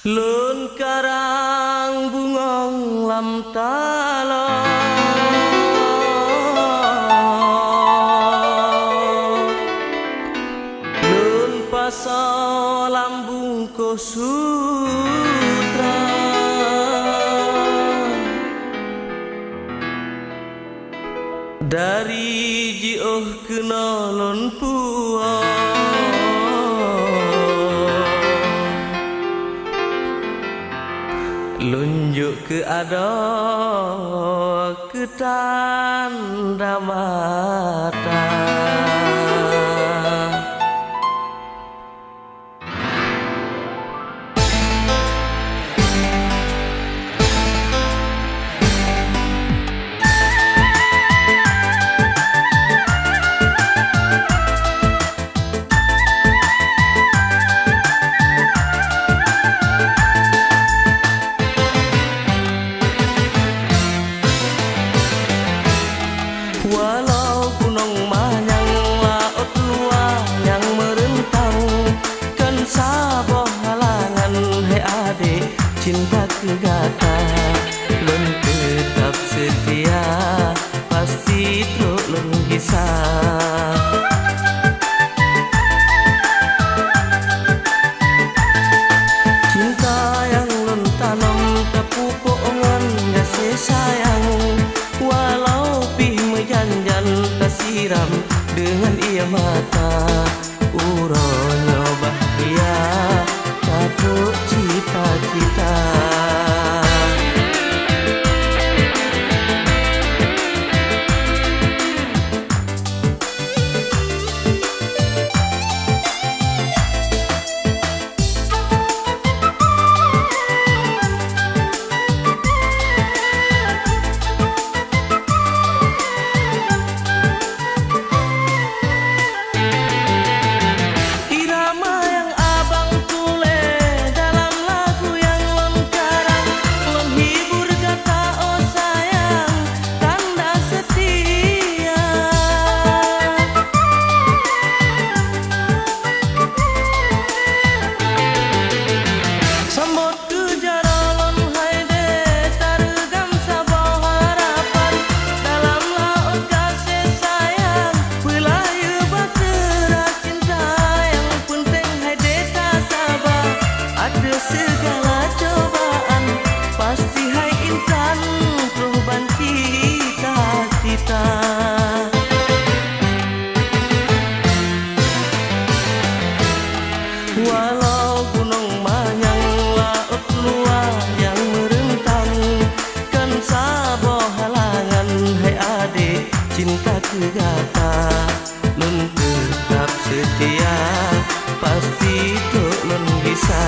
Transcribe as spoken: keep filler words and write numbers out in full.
Lôn karang bungöng lam taloe, lôn pasoe lam bungkôh sutra. Dari jiôh keunoe lôn puwoe, lôn jok keu adoe keu tanda mata. Walau gunong manyang, laôt luwa nyang meureuntang, kon saboh halangan, hai adék, cinta keu gata. Lôn teutab seutia, pasti trok lôn gisa. Cinta nyang lôn tanom tapupuk ngon gaséh sayang, walau pih meujan-jan tasiram deungon ié mata. Uroe nyoe bahgia, ka trok cita-cita. Irama nyang abang tuléh dalam lagu nyang lôn karang, lôn hibur gata, oh sayang, tanda seutia. Sambot keu jaroe lôn hai dé, tareugam saboh harapan dalam laôt gaséh sayang. Peulayeue bateura cinta nyang peunteng hai dé tasaba. Ateueh sigala cobaan, pasti hai intan troh ban cita-cita. Walau gunong manyang, laôt luwa nyang meureuntang, kon saboh halangan, hai adék, cinta keu gata. Lôn teutab seutia, pasti trok lôn gisa.